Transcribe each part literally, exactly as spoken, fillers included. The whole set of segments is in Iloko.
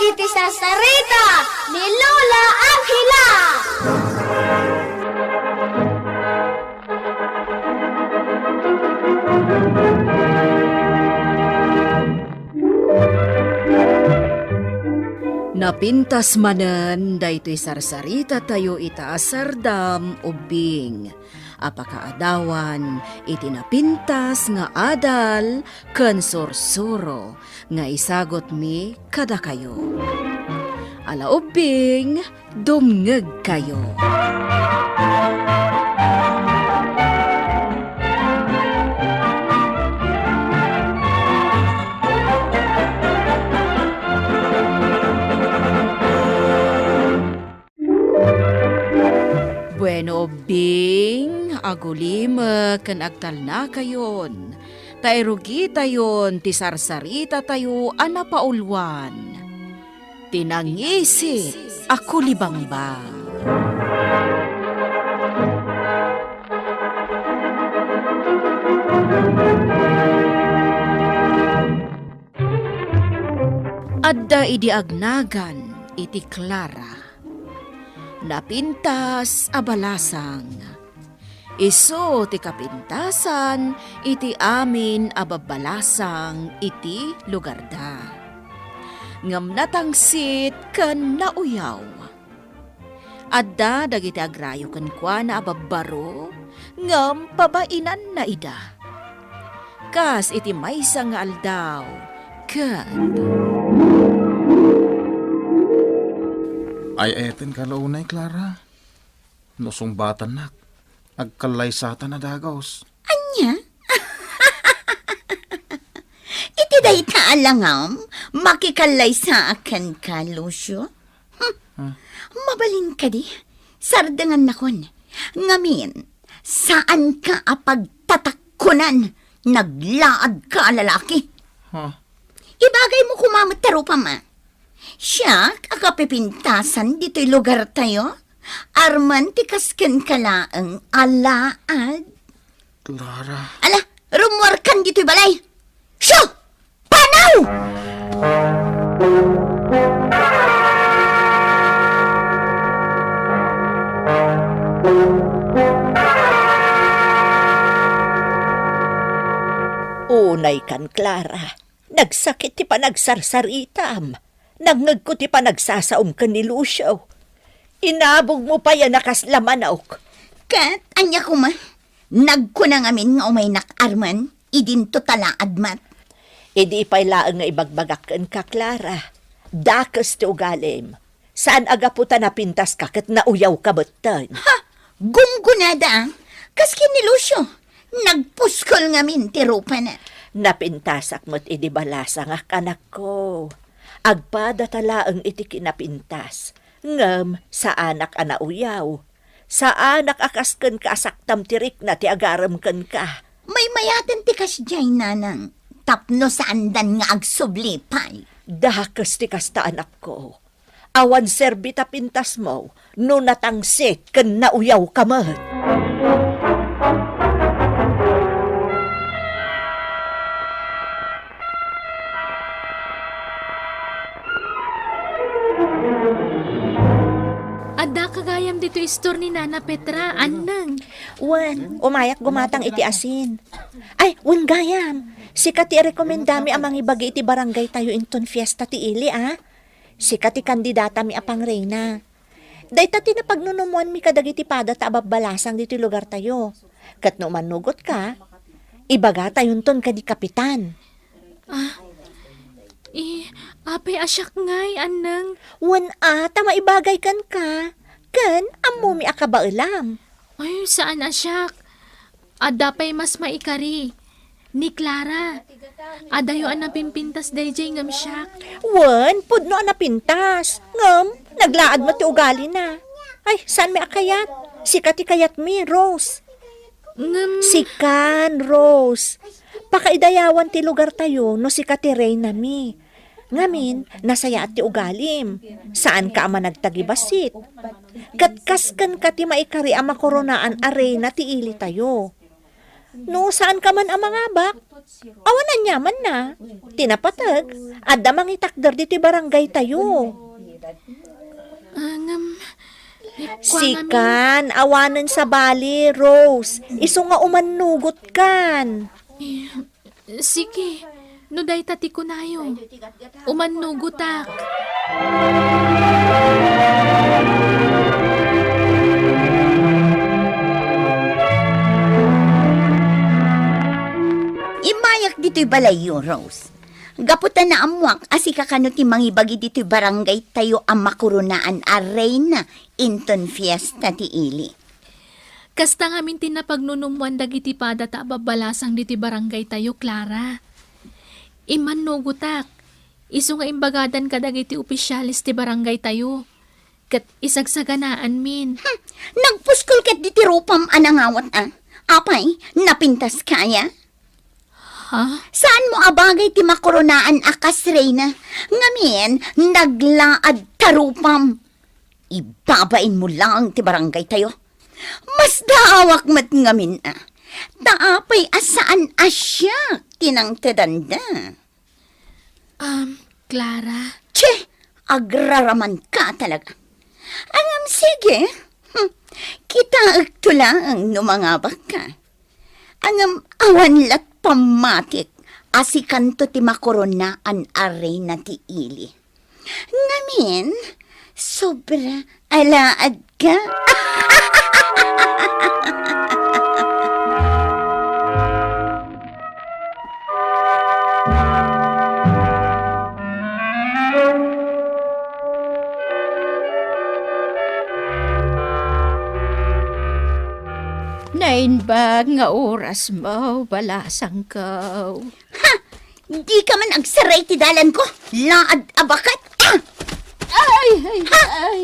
Iti sarsarita ni Lola Angela. Napintas manen daytoy sarsarita tayo ita a sardam ubbing a pakaadawan iti napintas nga adal ken sursuro nga isagutmi kadakayo. Ala ubbing, dumngegkayo. Bueno, ubbing, agulimek ken agtalnakayon, ta irugitayon ti sarsarita tayo a napauluan, ti nangisi a kulibangbang. Adda idi agnagan iti Clara. Napintas a balasang. Isu ti kapintasan iti amin a babbalasang iti lugarda. Ngem natangsit ken nauyaw. Adda dagiti agrayo kenkuana a babbaro, ngem pabainanna ida. Kas iti maysa nga aldaw, ket Ay-ayatenka la unay, Clara. No sungbatannak, agkallaysatan a dagus. Ania? Iti dayta a langam, makikallaysaak kenka, Lucio? Hmm. Ah. Mabalin kadi, sardengannakon. Ngamin, saanka a pagtatakkunan, naglaadka a lalaki. Ha? Ibagaymo koma met ti rupam, a. Siak a kapipintasan ditoy lugartayo, armen ti kas kenka laeng a laad. Clara. Ala, rummuarkan ditoy balay. Siu! Panaw! Unaykan, Clara. Nagsakit ti panagsarsaritam. Nangngegko ti panagsasaom ken ni Lucio. Inabogmo pay a nakasla manok. Ket ania koma? Nagkuna ngamin nga umaynak armen, idinto ta laad met. Idi pay laeng nga ibagbagak kenka, Clara, dakes ti ugalim. Saan a gapu ta napintaska ket nauyawka metten. Ha! Gunggonada, a? Kas ken ni Lucio, nagpuskol ngamin ti rupana. Napintasak met idi balasangak, anakko. Agpada ta laeng iti kinapintas, ngem saanak a nauyaw. Saanak a kas kenka a saktam ti rikna ti agarem kenka. Maymayaten ti kasdiay, nanang, tapno saandan nga agsubli pay. Dakes ti kasta, anakko. Awan serbi ta pintasmo no natangsit ken nauyawka met. Addaka gayam ditoy istor ni Nana Petra, anneng. Wen, umayak gumatang iti asin. Ay, wen gayam. Sika ti irekomendami a mangibagi iti barangay tayo inton fiesta ti ili, a? Sika ti kandidatami a pangreyna. Dayta ti napagnunumoanmi kadagiti padata a babbalasang ditoy lugartayo. Ket no umanugotka, ibagatayonton ken ni Kapitan. Ah, i, apay a siak ngay, anneng? Wen a, ta maibagay kenka. Ken ammomi a kabaelam. Ay, saan a siak. Adda pay mas maikari. Ni Clara. Adayo a napimpintas daydiay ngem siak. Wen, pudno a napintas. Ngem, naglaad met ti ugalina. Ay, saanmi a kayat? Sika ti kayatmi, Rose. Ngem sikan, Rose. Pakaidayawan ti lugartayo no sika ti reynami. Ngamin, nasayaat ti ugalim. Saanka a managtagibassit. Ket kas kenka ti maikari a makoronaan a reyna ti ilitayo. No saanka man a mangabak, Awan aniamanna. Ti napateg, adda mangitakder ditoy barangaytayo. Ah, ngem, kuana mi- Sikan, awanen sabali, Rose. Isu nga umannugotkan. Eh, sige, no dayta ti kunayo. Umannugotak. Immayak ditoy balayyo, Rose. Gapu ta naammoak a sika kano ti mangibagi ditoy barangaytayo a makoronaan a reyna inton fiesta ti ili. Kasta ngamin ti napagnunummoan dagiti padata a babbalasang ditoy barangaytayo, Clara. Immannugotak. Isu nga imbagadan kadagiti opisyales ti barangaytayo. Ket isagsaganaanmin. Hmm, nagpuskol ket diti rupam a nangawat, a. Apay, napintaska aya? Ha? Saanmo a bagay ti makoronaan a kas reyna? Ngamin, naglaad ta rupam. Ibabainmo laeng ti barangaytayo. Masdaawak met ngamin, a. Ta apay a saan a siak ti nangtedanda? Um, Clara? Che! Agraramanka talaga. Ngem sige, hmm, kitaekto laeng no mangabakka. Ngem awan lat pammatik a sikanto ti makoronaan a reyna ti ili. Ngamin, sobra a laadka. Naimbag nga orasmo, balasangko. Ha! Dika man agsaray ti dalanko, laad a baket! Ah! Ay, ay, ha! Ay!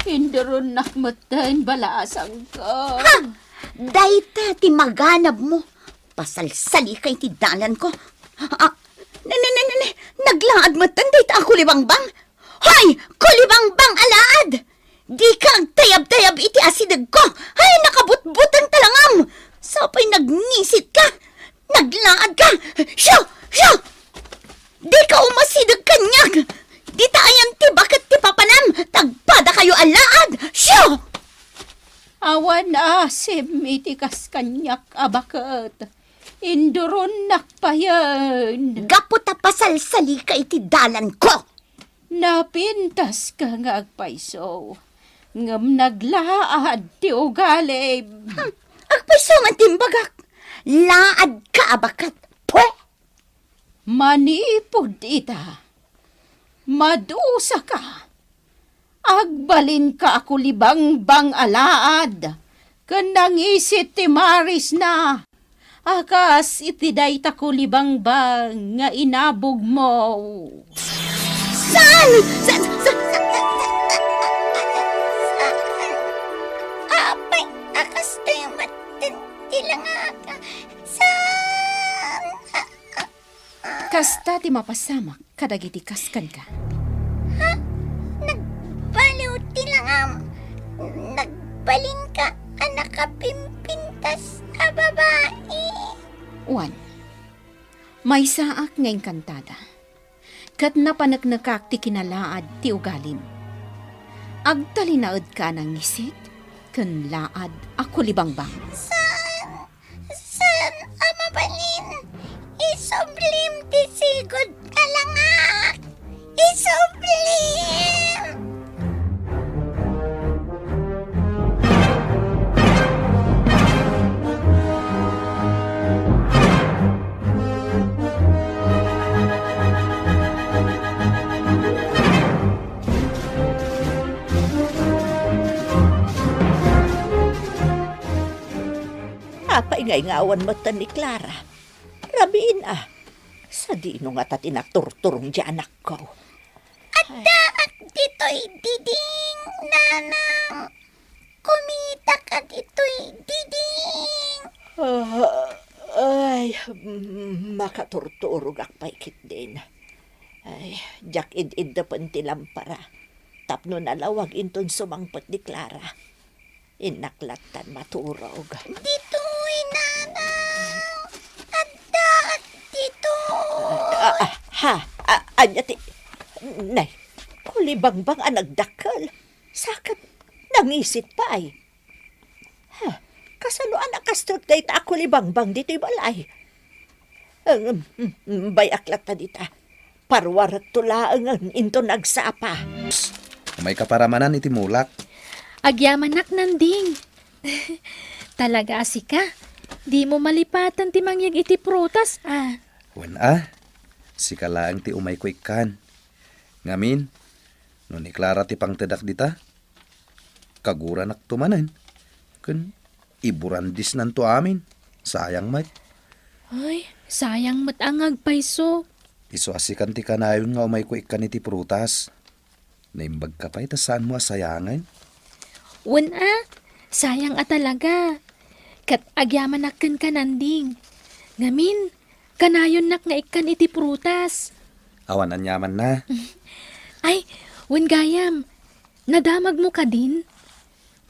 Induronnak metten, balasangko. Ha! Dayta ti maganabmo. Pasalsalika iti dalanko. Ah, ne, ne, ne, ne, ne. Naglaad metten dayta a kulibangbang. Hoy, kulibangbang a laad! Dika agtayabtayab iti asidegko. Ay, nakabutbuteng talangam! Sapay nagnisitka! Naglaadka! Siu! Siu! Dika umasideg kaniak! Dita ayan ti baket ti papanam! Tagpadakayo a laad! Siu! Awan asim iti kas kaniak a baket. Induronnak payen. Gapu ta pasalsalika iti dalanko. Napintaska nga agpayso, ngem naglaad ti ugalim. Hmm, agpayso man ti imbagak. Laadka a baket. Pwe! Manipud ita, madusaka. Agbalinka a kulibangbang a laad, ken nangisit ti marisna. A kas iti dayta kulibangbang nga inabogmo. Saan? Sa, sa, sa, sa, sa, saan? Apay, a kastoy met ti langak. Saan? Kasta ti mapasamak kadagiti kaskanka. Ha? Nagbaliw ti langam. Nagbalinka a nakapimpintas a babai. Wen, maysaak nga inkantada, ket napaneknekak ti kinalaad ti ugalim. Agtalinaedka a nangisit ken laad a kulibangbang. Saan? Saan a mabalin? Isublim ti sigud a langak! Isublim! Apay ngay nga awan metten ni Clara? Rabiin a. Sadino ngata ti nagturturong ti anakko? Addaak ditoy diding, nanang. Kumitaka ditoy diding. Ah, ay, mm, makaturturogak pay ketdin. Ay, diak id-iddepen ti lampara. Tapno nalawag inton sumangpet ni Clara. Innak lattan maturog. Ditoy, nanang. Addaak Ha? A-, ania ti, nay, kulibangbang a nagdakkel. Sa ket nangisit pay. Ha? Kasano a nakasdut dayta a kulibangbang ditoy balay? Em, em, em, bay-ak latta dita. Paruarekto laengen inton agsapa. Psst! Umayka para manen iti mulak. Agyamanak, Nanding. Talaga a sika. Dimo malipaten ti mangyeg iti prutas, a. Wen a, sika laeng ti umayko ikkan. Ngamin, no ni Clara ti pangtedak dita, kaguranakto manen, ken iburandisnanto amin. Sayang met. Ay, sayang met a nga agpayso. Isu a sikan ti kanayon nga umayko ikkan iti prutas. Naimbagka pay ta saanmo a sayangen? Wen a, sayang a talaga. Ket agyamanak kenka, Nanding. Ngamin, kanayonnak nga ikkan iti prutas. Awan aniamanna. Ay, wen gayam, nadamagmo kadin?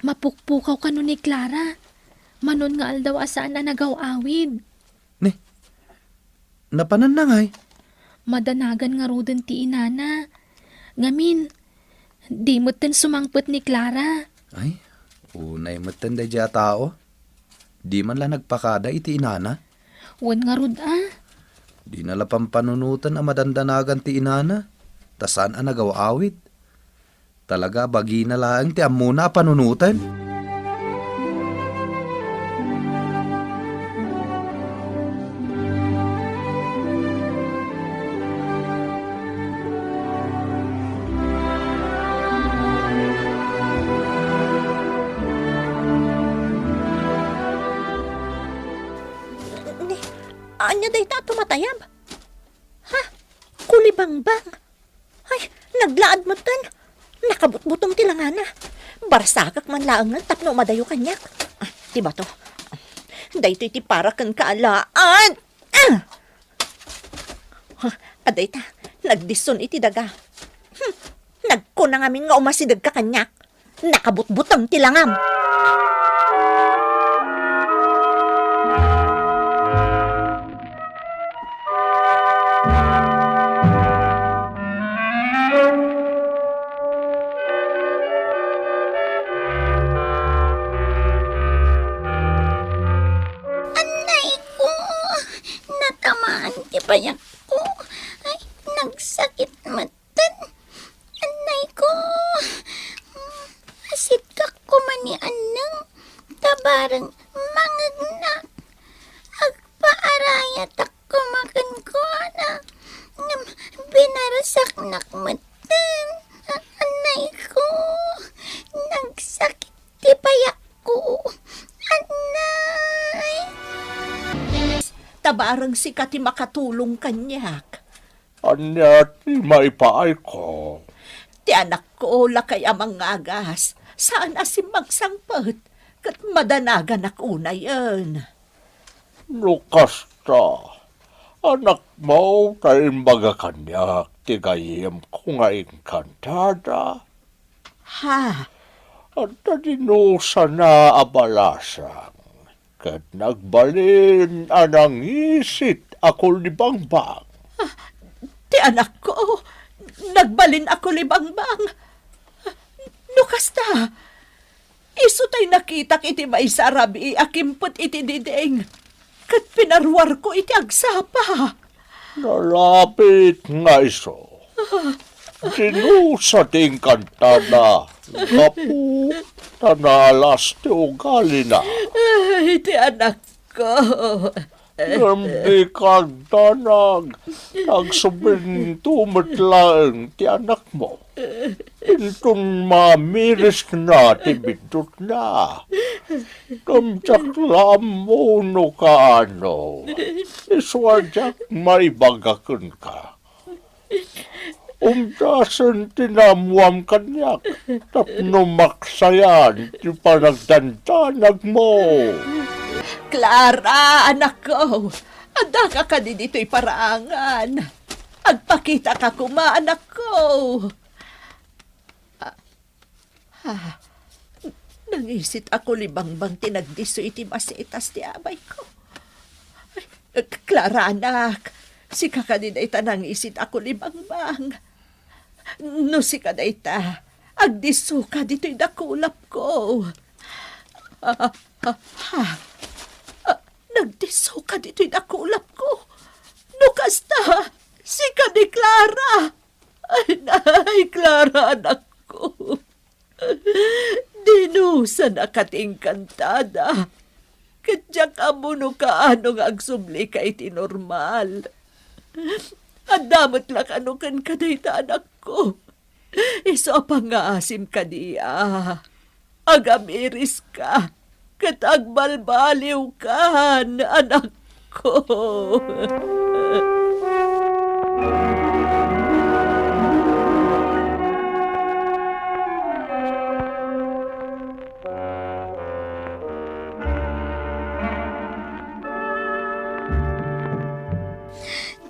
Mapukpukaw kano ni Clara. Manon nga aldaw a saan a nagaw-awid. Ni, napananna ngay? Madanagan ngaruden ti inana. Ngamin, di metten sumangpet ni Clara. Ay, unay metten daydiay a tao. Di man la nagpakada iti inana. Wen ngarud a. Dina la pampanunoten a madandanagan ti inana, ta saan a nagaw-awid. Talaga, bagina laeng ti ammona a panunoten. Ni, ania dayta a tumatayab? Ha? Kulibangbang? Ay, naglaad metten. Nakabutbutom ti langana. Barsakek man laengen tapno umadayo kaniak. Ah, ti bato. Daytoy ti para kenka a laad. Ah! Ha, adayta, nagdisson iti daga. Hmm, nagkuna ngamin nga umasidegka kaniak. Nakabutbutom ti langam. Annay ko, natamaan ti payakko. Ay, nagsakit met. Tan, annay ko, asitkak koma ni Anneng, ta bareng mangegnak. Agpaarayatak koma kenkuana, ngem binarsaknak metten. A-, annay ko, nagsakit ti payakko. Annay. Ta bareng sika ti makatulong kaniak. Ania ti maipaayko? Ti anakko, lakay a mangngagas, saan a simmangsangpet, ket madanaganak unayen. No kasta, anakmo ta imbaga kaniak ti gayyemko nga engkantada? Ha? Adda dinusana a balasang ket nagbalin a nangisit a kulibangbang. Ah, ti anakko, nagbalin a kulibangbang. No kasta, isu tay nakitak iti maysa a rabii a kimpet iti diding, ket pinaruarko iti agsapa. Nalapit nga isu. Dinusa ti engkantada, gapu ta naalas ti ugalina. Ay, ti anakko. Ngem dika agdanag, agsublinto met laeng ti anakmo. Inton mamirisna ti biddutna, ngem diak la ammo no kaano. Isu a diak maibaga kenka. Umdasen ti naammoam kaniak tapno maksayan ti panagdandanagmo. Clara, anakko, addaka kadi ditoy paraangan? Agpakitaka koma, anakko. Ah, ah, nangisit a kulibangbang ti nagdisso iti masetas ti abayko. Ay, Clara, anak, Sika kadi dayta nangisit a kulibangbang. No sika dayta, agdisso ka ditoy dakulapko. Ah, ah, ah. Ah, nagdisso ka ditoy dakulapko. No kasta, sika ni Clara. Ay, nay, Clara, anakko. Dinusanaka ti engkantada. Ket diak ammo no kaano nga agsublika iti normal. Adda met la kano kenka dayta, anakko. Isu a pangngaasim kadi a agamiriska ket agbalbaliwkan, anakko.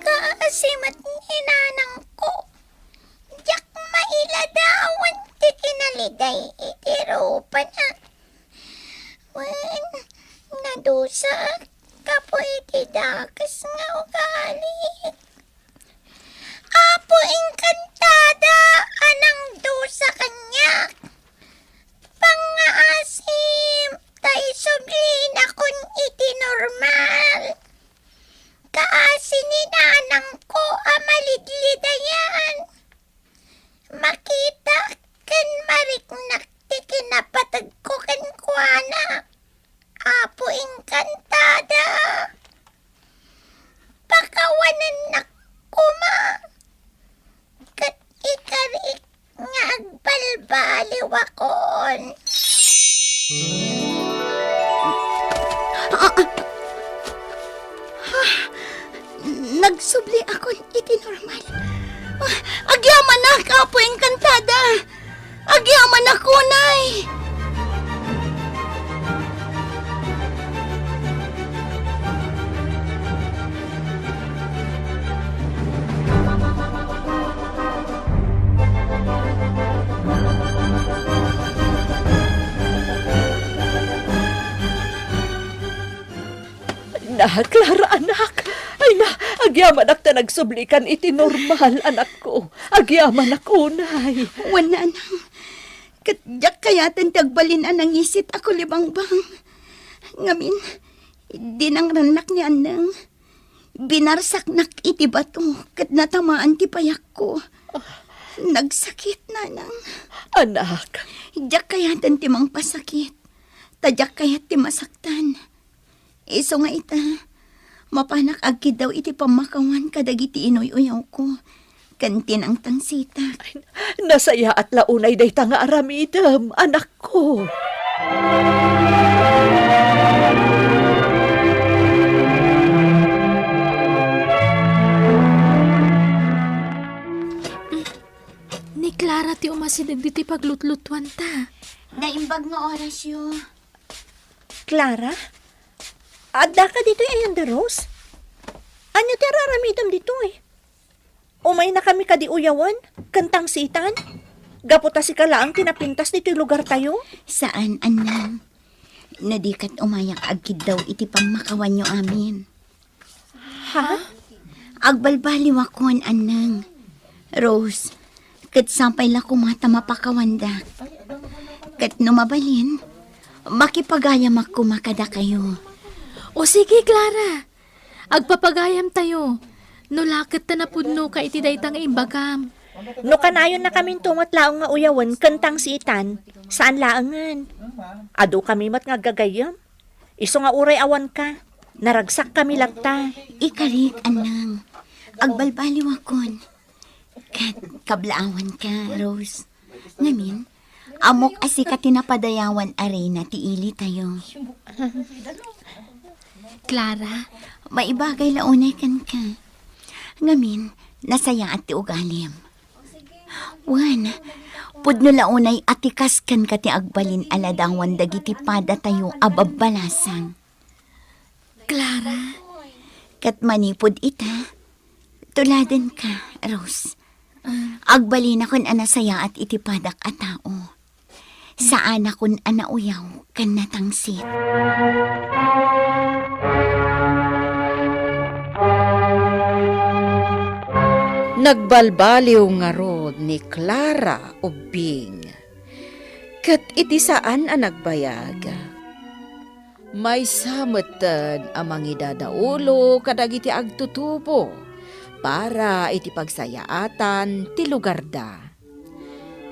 Kaasi met ni nanangko. Diak mailadawan ti kinaliday iti rupana. Wen, nadusak gapu iti dakes nga ugali. Apo Encantada a nangdusa kaniak. Pangngaasim ta isublinakon iti normal. Kaasi ni nanangko a malidlidayan. Makitak ken mariknak ti kinapateg ko kenkuana. Apo Encantada, pakawanennak koma ket ikarik nga agbalbaliwakon. Ah, ah. Ah, nagsubliakon iti normal. Ah, agyamanak, Apo Encantada! Agyamanak unay! Na, Clara, anak! Ay na, agyamanak ta nagsublikan iti normal, anakko. Agyamanak unay. Wen, nanang. Ket diak kayaten ti agbalin a nangisit a kulibangbang. Ngamin, dinangrannak ni Anneng. Binarsaknak iti bato ket natamaan ti payakko. Nagsakit, nanang. Anak. Diak kayaten ti mangpasakit. Ta diak kayat ti masaktan. Isu nga ita, mapanak agkiddaw iti pammakawan kadagiti inuy-uyawko ken ti nangtangsitak. Ay, nasayaat la unay dayta nga aramidem, anakko. Ni Clara ti umasideg ditoy paglutlutuanta. Naimbag nga orasyo. Clara? Addaka ditoy, Ayan da Rose? Ania ti araramidem ditoy? Umaynakami kadi uyawen ken tangsitan? Gapu ta sika laeng ti napintas ditoy lugartayo? Saan, Annang. No di ket umayak agkiddaw iti pammakawanyo amin. Ha? Agbalbaliwakon, Annang. Rose, ket sapay la koma ta mapakawandak. Ket no mabalin, makipagayamak koma kadakayo. O sige, Clara. Agpapagayamtayo. No la ket ta napudnoka iti dayta nga imbagam. No kanayonnakaminto met laeng nga uyawen ken tangsitan, saan laengen. Adukami met nga aggagayyem. Isu nga uray awanka, naragsakkami latta. Ikarik, Annang. Agbalbaliwakon. Ket kablaawanka, Rose. Ngamin, ammok a sika ti napadayawan a reyna ti ilitayo. Clara, maibagay la unay kenka. Ngamin, nasayaat ti ugalim. Wen, pudno la unay a ti kas kenka ti agbalin a ladawan dagiti padatayo a babbalasang. Clara? Ket manipud ita, tuladenka, Rose. Ah. Agbalinakon a nasayaat iti padak a tao. Saanakon a nauyaw ken natangsit. Nagbalbaliw ngarud ni Clara Ubbing. Ket iti saan a nagbayag, maysa metten a mangidadaulo kadagiti agtutubo para iti pagsayaatan ti lugarda.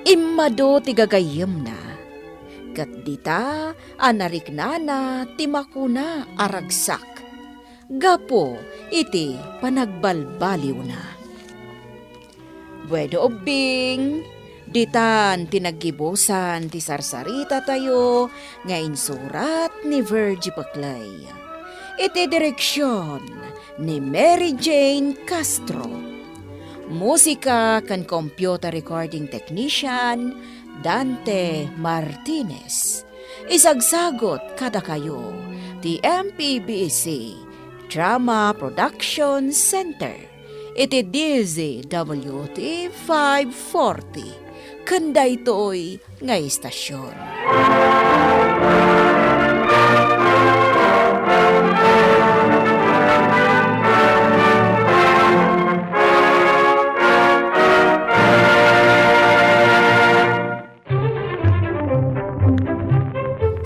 Immadu ti gagayyemna, ket dita a nariknana ti makuna a ragsak gapu iti panagbalbaliwna. Bueno, Ubbing, ditan ti naggibusan ti sarsaritatayo nga insurat ni Virgie Peclay. Iti direksion ni Mary Jane Castro. Musika ken computer recording technician, Dante Martinez. Isagsagut kadakayo ti M P B C Drama Production Center iti D Z W T five forty, ken daytoy nga istasion.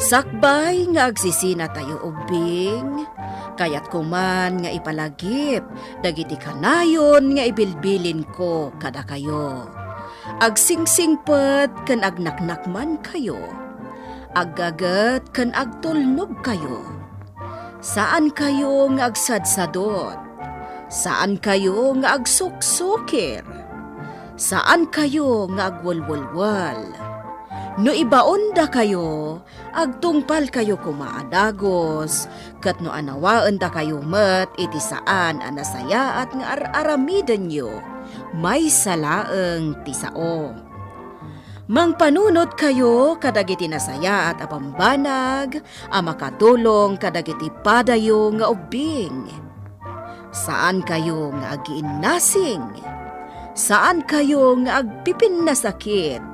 Sakbay nga agsisinatayo, Ubbing, kayatko man nga ipalagip dagiti kanayon nga ibilbilinko kadakayo. Agsingsingpet ken agnaknakmankayo. Aggaget ken agtulnogkayo. Saankayo nga agsadsadot. Saankayo nga agsuksukir. Saankayo nga agwelwelwel. No ibaondakayo, agtungpalkayo koma a dagus, ket no anawaendakayo met iti saan a nasayaat nga ar-aramidenyo, maysa laeng ti sao. Mangpanunotkayo kadagiti nasayaat a bambanag a makatulong kadagiti padayo nga ubbing. Saankayo nga agiinnasing. Saankayo nga agpipinnasakit.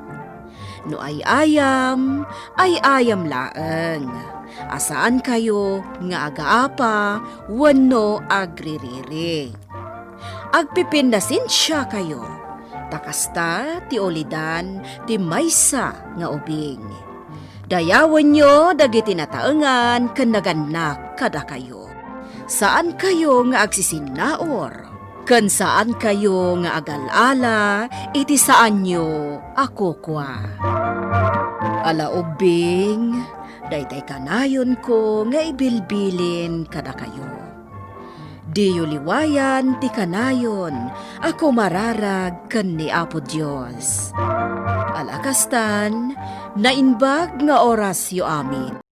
No ay-ayam, ay-ayam laeng. A saankayo nga agaapa wenno agririri. Agpipinnasensiakayo, ta kasta ti ulidan ti maysa nga ubing. Dayawenyo dagiti nataengan ken nagannak kadakayo. Saankayo nga agsisinnaur, ken saankayo nga agal-ala iti saanyo a kukua. Ala ubbing, daytay kanayonko nga ibilbilin kadakayo. Diyo liwayan ti kanayon a kumararag ken ni Apo Dios. Ala kastan, naimbag nga orasyo amin.